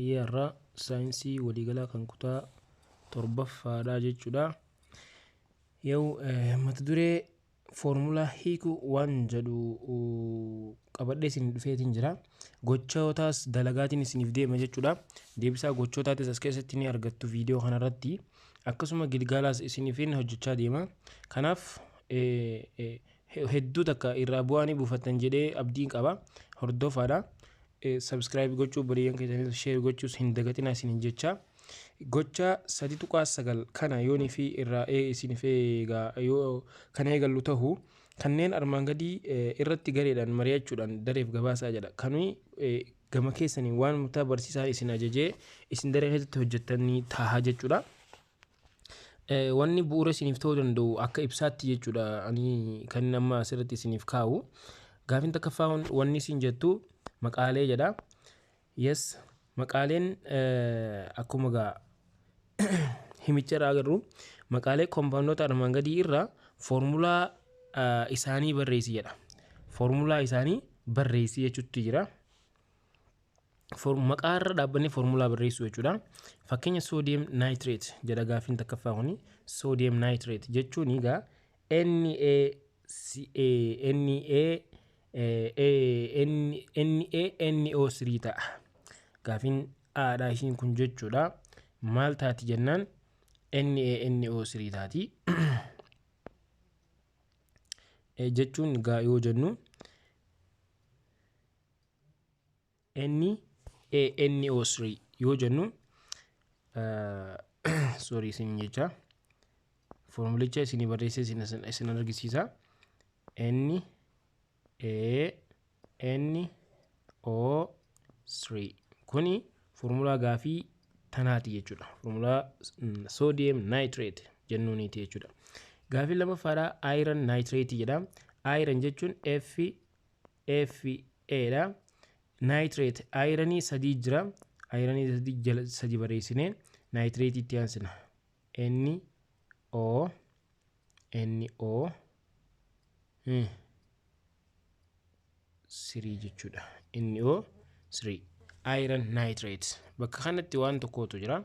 Har'a saayinsii waliigalaa kan kutaa torbaffaadha jechuudha. Yoo mata duree foormulaa hiikuu waan jedhu qabadhee isin dhufeetiin jira. Gochootaas dalagaatiin isiniif deema jechuudha. Deebisaa gochootaatis as keessatti ni argattu viidiyoo kanarratti. Akkasuma gilgaalaas isiniifin hojjechaa deema. Kanaaf hedduu takka irraa bu'aa ni buufattan jedhee abdiin qaba. Hordofaadha. Subscribe gochuu, obboleeyyan keessanis share gochuus hin dagatinaa isiniin jecha. Gocha 3.9 kana yoonii fi irraa isiniif eegaa yoo kana eegallu ta'u, kanneen armaan gadii irratti gareedhaan mari'achuudhaan dareef gabaasaa jedha. Kani gama keessanii waan mutaa barsiisaa isin ajajee isin daree keessatti hojjettanii tahaa jechuudha. Wanni bu'uura isiniif ta'uu danda'u akka ibsaatti jechuudha, ani kan amma asirratti isiniif kaa'u. Gaafiin takkaffaa wanni isin jettu maqaalee jedha. Yes, maqaaleen akkuma gaa himicha irraa agarru, maqaalee koompaawundoota armaan gadii irraa foormulaa isaanii barreessi jedha. Foormulaa isaanii barreessi jechuutti jira. Maqaa irra dhaabbannee foormulaa barreessuu jechuudha. Fakkeenya, sodium nitrate jedha gaafiin takkaffaa kuni. Sodium nitrate jechuun egaa Na NaNO3 ta'a. Gaafiin A'dha ishiin kun jechuudha. Maal taati jennaan, NaNO3 taati. Jechuun gaa yoo jennu, NaNO3 yoo jennu, sorry isin jecha, foormulicha isinii barreessee isin argisiisa. NaNO3 kuni foormulaa gaafii tanaati jechuudha. Foormulaa sodium nitrate jennuuniiti jechuudha. Gaafii lammaffaadha, iron nitrate jedha. Iron jechuun F F A dha. Nitrate, ironii sadii jira. Ironii sadii jala sadi barreessinee nitrate itti aansina. N O N O 3 jechuudha. N O 3 iron nitrate. Bakka kanatti waan tokkotu jira.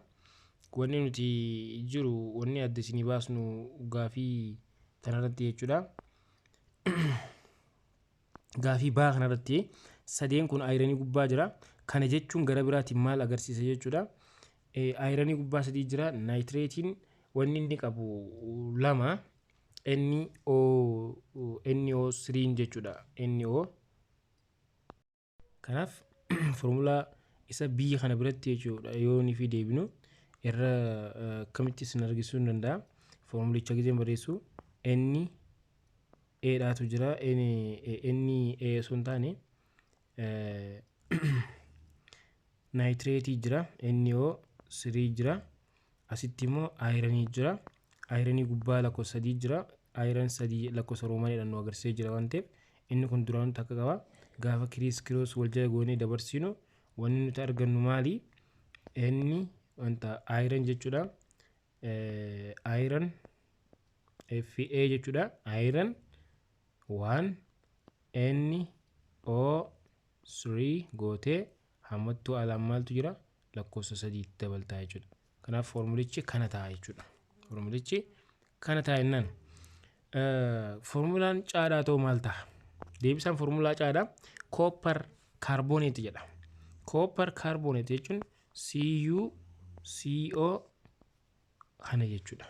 Wanni nuti jiru, wanni adda isinii baasnu gaafii kanarratti jechuudha. Gaafii baa kanarratti sadeen kun ironii gubbaa jira. Kana jechuun gara biraatiin maal agarsiisa jechuudha? Ironii gubbaa sadii jira. Nitratein wanni inni qabu lama, NO NO3 jechuudha. NO. Kanaaf foormulaa isa biyya kana biratti jechuudha, yoo ni fi deebinu irra akkamitti isin argisuu hin danda'a. Foormulicha giseen barreessu N A dhaatu jira. N N A osoo hin taane nitrateii jira. NO 3 jira. Asitti immoo ironii jira. Ironii gubbaa lakkoofsa sadii jira. Iron sadii lakkoofsa roomaniidhaan nu agarsiisee jira waan ta'eef, inni kun duraan takka qaba. Gaafa criss cross wal jala goonee dabarsinu wanni nuti argannu maali? Inni wanta iron jechuudha. Iron Fe jechuudha. Iron 1 N O 3 gootee hammattuu alaan maaltu jira? Lakkoofsa sadiitti dabaltaa jechuudha. Kanaaf foormulichi kana ta'a jechuudha. Foormulichi kana ta'a jennaan. Foormulaan caadhaa ta'u maal ta'a? Deebisaan foormulaa caadhaa copper carbonate jedha. Copper carbonate jechuun Cu CO kana jechuudha.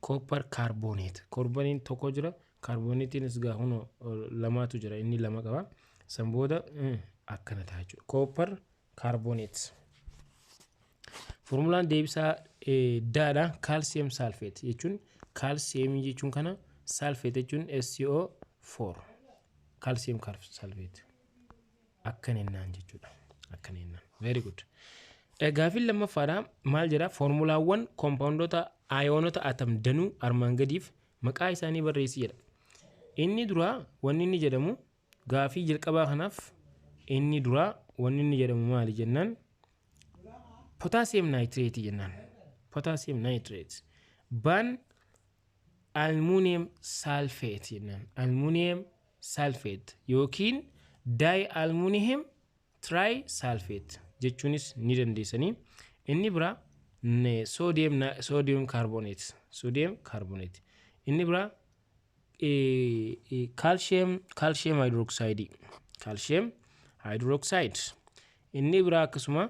Copper carbonate. Carboniin tokko jira. Carbonateiinis gaa kunoo lamaatu jira. Inni lama qaba. San booda akkana ta'a jechuudha. Copper carbonate. Foormulaan deebisaa daadha. Calcium sulfate jechuun, kaalsiyeemii jechuun kana, sulfate jechuun SO4, calcium sulfate akkana jennaan jechuudha. Akkana jennaan. Very good. Gaaffiin lammaffaadha maal jedha? Foormulaawwan koompaawundoota ayoonota atom danuu armaan gadiif maqaa isaanii barreessi jedha. Inni duraa wanni inni jedhamu, gaafii jalqabaa kanaaf inni duraa wanni inni jedhamu maali jennaan, potassium nitrate jennaan. Potassium nitrate. Baan aluminium sulfate jennaan. Aluminium sulfate yookiin dialuminium trisulfate. jechuunis ni dandeessanii. Inni biraa sodium carbonate, sodium carbonate. Inni biraa calcium hydroxide, calcium hydroxide. Inni biraa akkasuma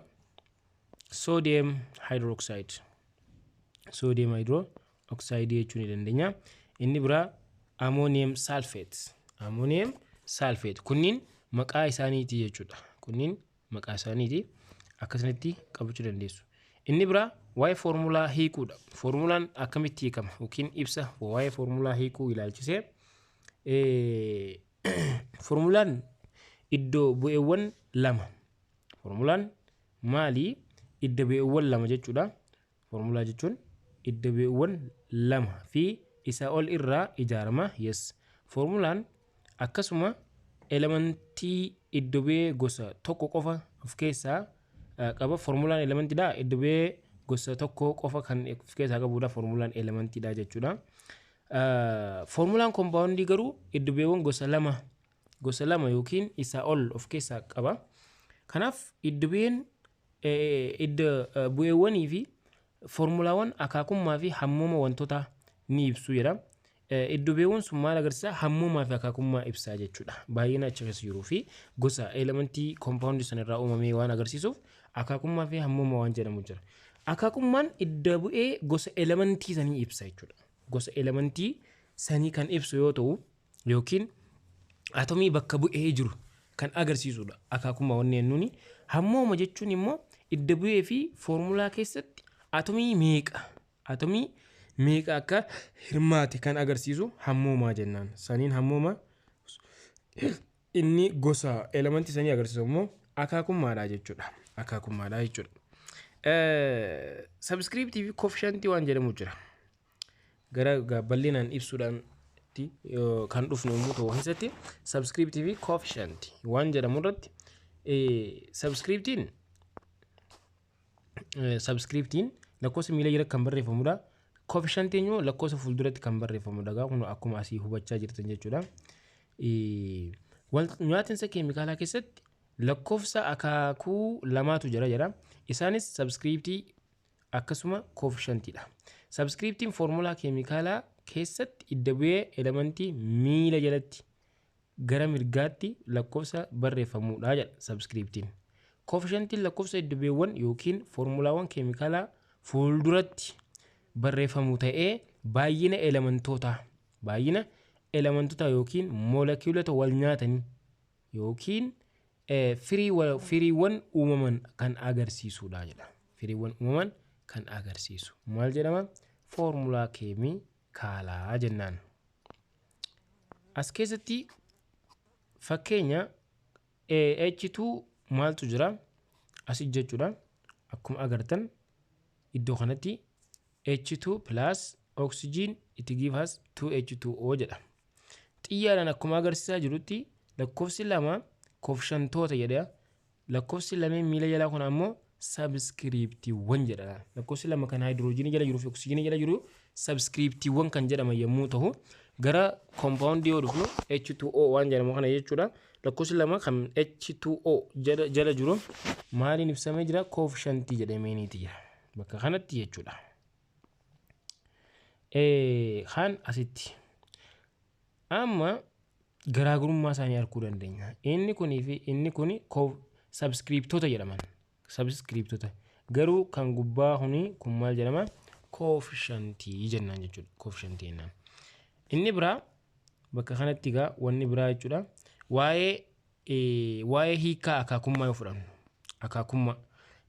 sodium hydroxide, sodium hydroxide jechuu ni dandeenya. Inni biraa ammonium sulfate, ammonium sulfate. Kunniin maqaa isaaniiti jechuudha. Kunniin maqaa isaaniiti, akkasumatti qabachuu dandeessu. Inni biraa waa'ee foormulaa hiikuudha. Foormulaan akkamitti hiikama yookiin ibsa waa'ee foormulaa hiikuu ilaalchisee, foormulaan iddoo bu'eewwan lama. Foormulaan maali? Iddo bu'eewwan lama jechuudha. Foormulaa jechuun iddo bu'eewwan lama fi isaa ol irraa ijaarama. Yes. Foormulaan akkasuma elementii iddo bu'ee gosa tokko qofa of keessaa qaba. Foormulaan elementiidha. Iddo bu'ee gosa tokko qofa kan of keessaa qabudha. Foormulaan elementiidha jechuudha. Foormulaan koompaawundii garuu iddo bu'eewwan gosa lama yookiin isaa ol of keessaa qaba. Kanaaf iddo bu'een iddo bu'eewwanii fi foormulaawwan akaakummaa fi hammooma wantoota ni ibsu jedha. Iddo bu'eewwan sun maal agarsiisa? Hammoomaa fi akaakummaa ibsaa jechuudha. Baay'ina achi keessa jiruu fi gosa elementii koompaawundii sanarraa uumamee waan agarsiisuuf, akaakummaa fi hammooma waan jedhamu jira. Akaakummaan idda bu'ee gosa elementii sanii ibsa jechuudha. Gosa elementii sanii kan ibsu yoo ta'u, yookiin atomii bakka bu'ee jiru kan agarsiisudha. Akaakummaa wanni jennuuni. Hammooma jechuun immoo idda bu'ee fi foormulaa keessatti atomii meeqa akka hirmaate kan agarsiisu hammoomaa jennaan. Saniin hammooma, inni gosa elementii sanii agarsiisu immoo akaakummaadha jechuudha. Akaakummaadha jechuudha. Subscriptii fi coefficientii waan jedhamu jira. Gara bal'inaan ibsuudhaan kan dhufnu yommuu ta'u keessatti, subscriptii fi coefficientii waan jedhamu irratti, subscriptiin lakkoofsa miila jala kan barreeffamudha. Coefficientiin immoo lakkoofsa fuulduratti kan barreeffamudha. Kun akkuma asii hubachaa jirtan jechuudha. Nyaatinsa keemikaalaa keessatti lakkoofsa akaakuu lamaatu jira jedha. Isaanis subscriptii akkasuma coefficientiidha. Subscriptiin foormulaa keemikaalaa keessatti idda bu'ee elementii miila jalatti gara mirgaatti lakkoofsa barreeffamudha jedha subscriptiin. Coefficientiin lakkoofsa idda bu'eewwan yookiin foormulaawwan keemikaalaa fuulduratti barreeffamu ta'ee baay'ina elementoota yookiin moolekiyuulota wal nyaatanii yookiin firiiwwan uumaman kan agarsiisudha jedha. Firiiwwan uumaman kan agarsiisu maal jedhama? Foormulaa keemikaalaa jennaan. As keessatti fakkeenya H2 maaltu jira? Asi jechuudha. Akkuma agartan iddoo kanatti H2 plus oxygen, it give us 2H2O jedha. Xiyyaadhaan akkuma agarsiisaa jirutti lakkoofsi lama coefficientoota jedha. Lakkoofsi lameen miila jalaa kun ammoo subscriptiiwwan jedha. Lakkoofsi lama kan haayidiroojiinii jala jiruu fi oksijiinii jala jiru subscriptiiwwan kan jedhaman yommuu ta'u, gara koompaawundii yoo dhufnu H2O waan jedhamu kana jechuudha. Lakkoofsi lama kan H2O jala jiru maaliin ibsamee jira? Coefficientii jedhameeniiti jira. Bakka kanatti jechuudha. Kan asitti. Amma garaagarummaa isaanii arguu dandeenya. Inni kunii fi inni kuni subscriptoota jedhaman. Subscriptoota. Garuu kan gubbaa kuni kun maal jedhama? Coefficientii jennaan jechuudha. Coefficientii jennaan. Inni biraa bakka kanatti egaa wanni biraa jechuudha. Waa'ee hiikaa akaakummaa yoo fudhannu. Akaakummaa.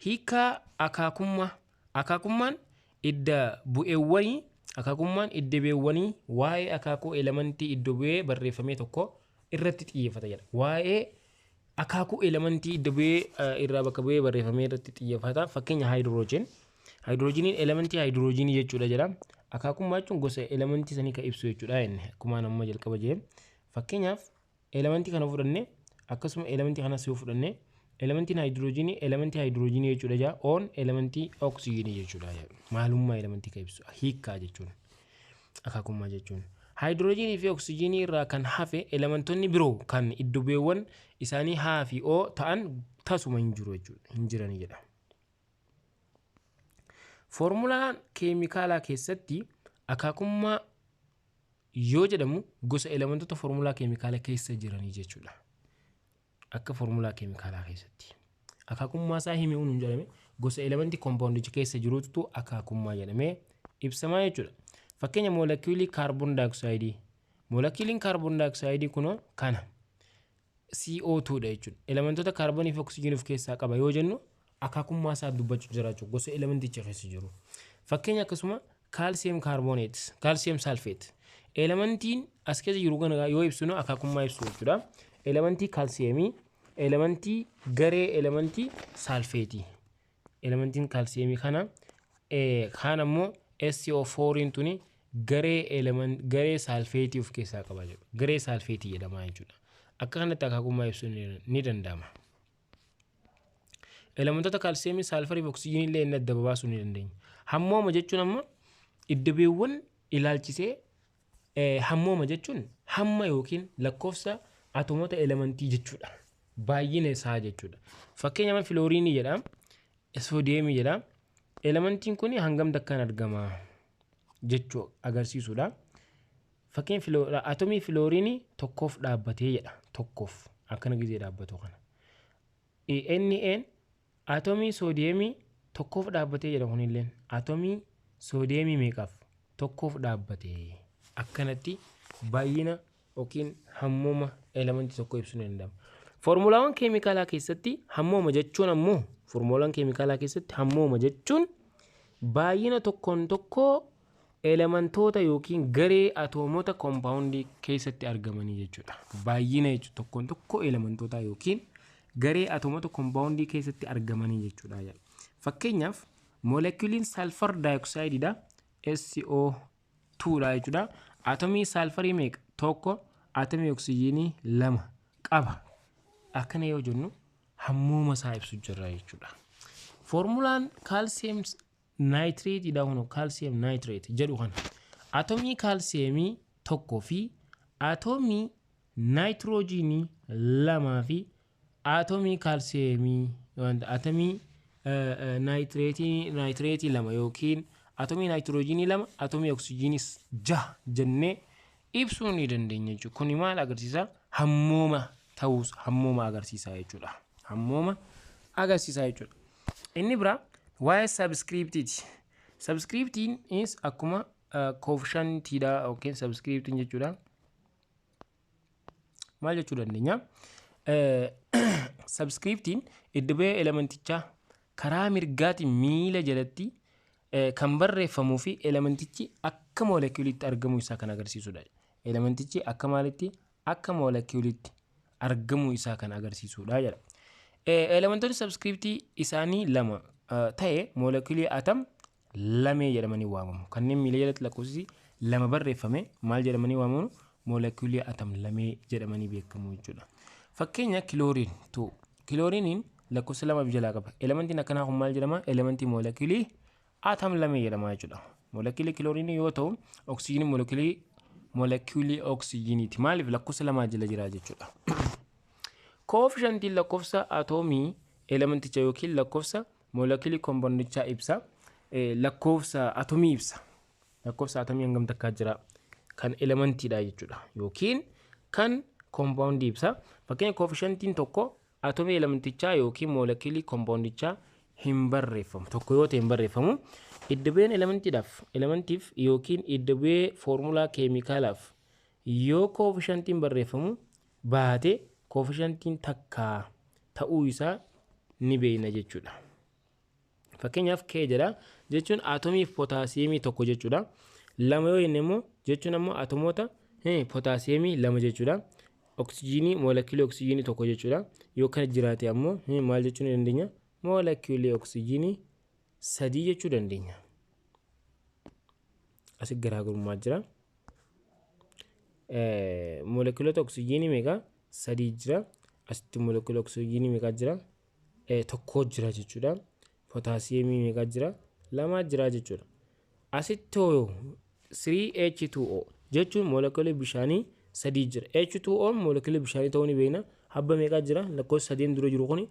Hiikaa akaakummaa. Akaakummaan idda bu'eewwanii, akaakummaan idda bu'eewwanii waa'ee akaakuu elementii idda bu'ee barreeffamee tokko irratti xiyyeeffata jedha. Waa'ee akaakuu elementii idda bu'ee irraa bakka bu'ee barreeffamee irratti xiyyeeffata. Fakkeenya haayidiroojiin. Haayidiroojiniin elementii haayidiroojinii jechuudha jedha. Akaakummaa jechuun gosa elementii sanii kan ibsu jechuudha inni akkuma amma jalqaba jee. Fakkeenyaaf elementii kana fudhanne, akkasuma elementii kanas yoo fudhanne, elementiin haayidiroojinii elementii haayidiroojinii jechuudha jaa, oon elementii oksijiinii jechuudha. Maalummaa elementii kan ibsu hiikkaa jechuun akaakummaa jechuun. Haayidroojinii fi oksijiinii irraa kan hafe elementoonni biroo kan iddobeewwan isaanii H fi O ta'an tasuma hin jiru jechuudha. Hin jirani jedha. Foormulaan keemikaalaa keessatti akaakummaa yoo jedhamu gosa elementoota foormulaa keemikaalaa keessa jiranii jechuudha. Akka foormulaa keemikaalaa keessatti. Akaakummaa isaa himi hin jedhame, gosa elementii kompaawundicha keessa jirutu akaakummaa jedhamee ibsamaa jechuudha. Fakkeenya moolekiyuulii kaarboon daayoksayidii. Moolekiyuuliin kaarboon daayoksayidii kunoo kana CO2 dha jechuudha. Elementoota kaarboonii fi oksijiinii of keessaa qaba yoo jennu akaakummaa isaa dubbachuu jira jechuudha. Gosa elementicha keessa jiru. Fakkeenya akkasuma calcium carbonate, calcium sulfate. Elementiin as keessa jiru kana yoo ibsinu akaakummaa ibsu jechuudha. Elementii kaalsiyeemii, elementii garee elementii saalfeetii. Elementiin kaalsiyeemii kana kaan ammoo SO4 tuni garee element garee saalfeetii of keessaa qaba jechuudha. Garee saalfeetii jedhama jechuudha. Akka kanatti akaakummaa ibsuun ni danda'ama. Elementoota kaalsiyeemii, saalfarii fi oksijiinii illee inni adda baasuu ni dandeenya. Hammooma jechuun ammoo iddobeewwan ilaalchisee, hammooma jechuun hamma yookiin lakkoofsa atoomota elementii jechuudha. Baay'ina isaa jechuudha. Fakkeenya filooriinii jedha, soodiyeemii jedha. Elementiin kun hangam takkaan argama jechuu agarsiisudha. Fakkeenya atomii filooriinii tokkoof dhaabbatee jedha. Tokkoof akkana gizee dhaabbatu kana. NaN atomii soodiyeemii tokkoof dhaabbatee jedha kunilleen. Atomii soodiyeemii meeqaaf? Tokkoof dhaabbatee. Akkanatti baay'ina yookiin hammooma elementii tokko ibsuu ni danda'ama. Foormulaawwan keemikaalaa keessatti hammooma jechuun ammoo, foormulaawwan keemikaalaa keessatti hammooma jechuun baay'ina tokkoon tokkoo elementoota yookiin garee atoomota koompaawundii keessatti argamanii jechuudha. Baay'ina jechuudha, tokkoon tokkoo elementoota yookiin garee atoomota koompaawundii keessatti argamanii jechuudha. Fakkeenyaaf moolekuliin sulfur daayoksaayidiidha. SO2 dha jechuudha. Atomii saalfarii meeqa? Tokko. Atomii oksijiinii lama qaba. Akkana yoo jennu hammooma isaa ibsu jirra jechuudha. Foormulaan calcium naayitireetiidha kun, calcium nitrate jedhu kana. Atomii kaalsiyeemii tokkoo fi atomii naayitiroojiinii lamaa fi atomii kaalsiyeemii, atomii naayitireetii lama yookiin atomii naayitiroojiinii lama, atomii oksijiinii jaha jennee ibsuu ni dandeenya jechuudha. Kuni maal agarsiisa? Hammooma ta'uus hammooma agarsiisa jechuudha. Hammooma agarsiisa jechuudha. Inni biraa waa'ee sabskiriiptiiti. Sabskiriiptiin is akkuma koofishantiidha yookiin sabskiriiptiin jechuudha. Maal jechuu dandeenya? Sabskiriiptiin iddo bu'ee elementichaa karaa mirgaatiin miila jalatti kan barreeffamuu fi elementichi akka moolekuulitti argamuu isaa kan agarsiisudha. Elementichi akka maalitti? Akka moolekuulitti argamuu isaa kan agarsiisudha jedha. Elementoonni sabskiriiptii isaanii lama ta'e moolekuulii atom lamee jedhamanii waamamu. Kanneen miila jalatti lakkoofsi lama barreeffame maal jedhamanii waamamu? Moolekuulii atom lamee jedhamanii beekamu jechuudha. Fakkeenya kilooriin tu kilooriiniin lakkoofsa lama of jalaa qaba. Elementiin akkanaa kun maal jedhama? Elementii moolekuulii atom lamee jedhama jechuudha. Moolekuulii kilooriinii yoo ta'u, oksijiinii moolekuulii oksijiiniiti. Maaliif? Lakkoofsa lamaa jala jira jechuudha. Koofishantiin lakkoofsa atoomii elementicha yookiin lakkoofsa moolekuulii kompoondichaa ibsa. Lakkoofsa atomii ibsa. Lakkoofsa atomii hangam takkaa jira kan elementiidha jechuudha. Yookiin kan kompaawundii ibsa. Fakkeenya koofishantiin tokko atomii elementichaa yookiin moolekuulii kompaawundichaa hin barreeffamu. Tokko yoo ta'e hin barreeffamu. Iddo bu'een elementiidhaaf, elementiif yookiin iddo bu'ee foormulaa keemikaalaaf yoo koofishantiin barreeffamu baate koofishantiin takkaa ta'uu isaa ni beekna jechuudha. Fakkeenyaaf K jedha jechuun atomii pootaasiyeemii tokko jechuudha. Lama yoo jenne immoo jechuun ammoo atomoota pootaasiyeemii lama jechuudha. Oksijiinii, moolekuulii oksijiinii tokko jechuudha. Yoo kana jiraate ammoo maal jechuu ni dandeenya? Moolekuulii oksijiinii sadii jechuu dandeenya. Asi garaagarummaa jira. Moolekuulota oksijiinii meeqa? Sadii jira. Asitti moolekuulii oksijiinii meeqa jira? Tokko jira jechuudha. Pootaasiyeemii meeqa jira? Lama jira jechuudha. Asitti hoo 3H2O Jechuun moolekuulii bishaanii sadii jira. H2O moolekuulii bishaanii ta'uu ni beekna. Habba meeqaa jira? Lakkoofsa sadeen dura jiru kuni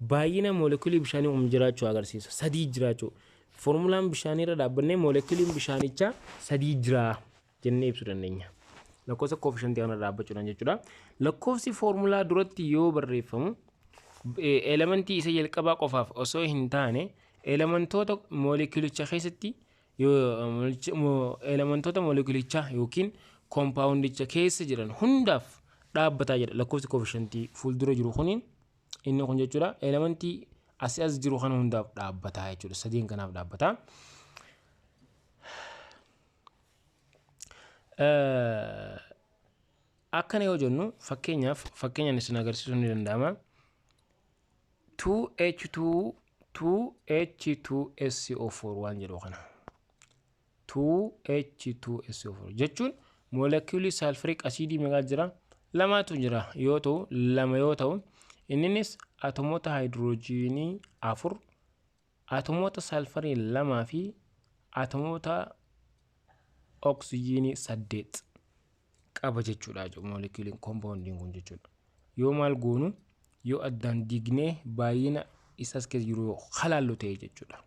baay'ina moolekuulii bishaanii uumu jiraachuu agarsiisa. Sadii jiraachuu. Foormulaan bishaanii irra dhaabbannee moolekuuliin bishaanichaa sadii jira jennee ibsuu dandeenya. Lakkoofsa koofishantii kana dhaabbachuudhaan jechuudha. Lakkoofsi foormulaa duratti yoo barreeffamu elementii isa jalqabaa qofaaf osoo hin taane elementoota moolekuulicha keessatti, elementoota moolekuulichaa yookiin koompaawundicha keessa jiran hundaaf dhaabbataa jedha. Lakkoofsi koofishantii fuuldura jiru kuniin inni kun jechuudha, elementii asii as jiru kana hundaaf dhaabbataa jechuudha. Sadeen kanaaf dhaabbataa. Akkana yoo jennu, fakkeenyaaf, fakkeenyaan isin agarsiisuun ni danda'ama. 2H2 2H2SO4 waan jedhu kana. 2H2SO4 jechuun moolekuulii saalfuriik asiidii meeqaa jira? Lamaatu jira yoo ta'u, lama yoo ta'u, inninis atomoota haayidroojiinii afur, atomoota saalfarii lamaa fi atomoota oksijiinii 8 qaba jechuudha moolekuuliin koompaawundiin kun jechuudha. Yoo maal goonu, yoo addaan diignee baay'ina isas keessa jiru yoo halaallu ta'e jechuudha.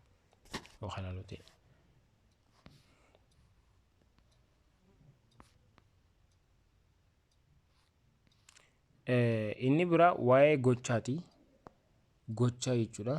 Yoo halaallu ta'e. Inni biraa waa'ee gochaati. Gochaa jechuudha.